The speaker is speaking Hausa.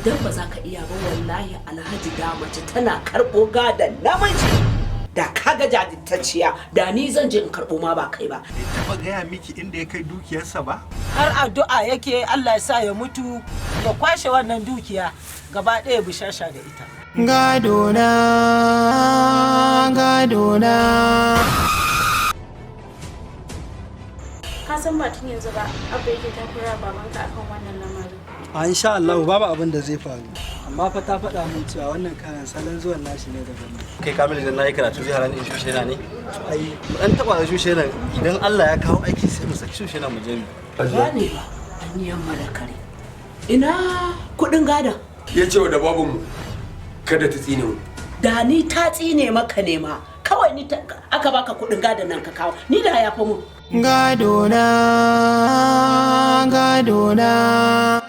Idan ba za ka iya ba, wallahi Alhaji, da mace tana karɓo gadon namiji da kaga jajirtacciya, da ni zan je in karɓo ma, ba kai ba. Bai taɓa gaya miki inda ya kai dukiyarsa ba? Har addu'a yake, Allah ya sa ya mutu ya kwashe wannan dukiya gaba ɗaya, bushasha da ita. Gado na, gado na. Ka san ba tun yanzu ba Abba yake takura babanka akan wannan lamarin. A insha Allah babu abin da zai faru, amma fa ta faɗa min cewa wannan kayan salon zuwan nashi ne daban ne. Kai Kamil, idan nayi karatu zai hana ni in shushe na ne? Ai. Mu dan taba shushe nan, idan Allah ya kawo aiki sai mu saki shushe na mu je mu. Gane ba an yi yamma da kare. Ina kuɗin gadon? Ya ce wa da babanmu kada ta tsine mu. Da ni ta tsine maka ne ma kawai, ni aka baka kuɗin gadon nan ka kawo ni, da ya fi mun. Gado na, gado na.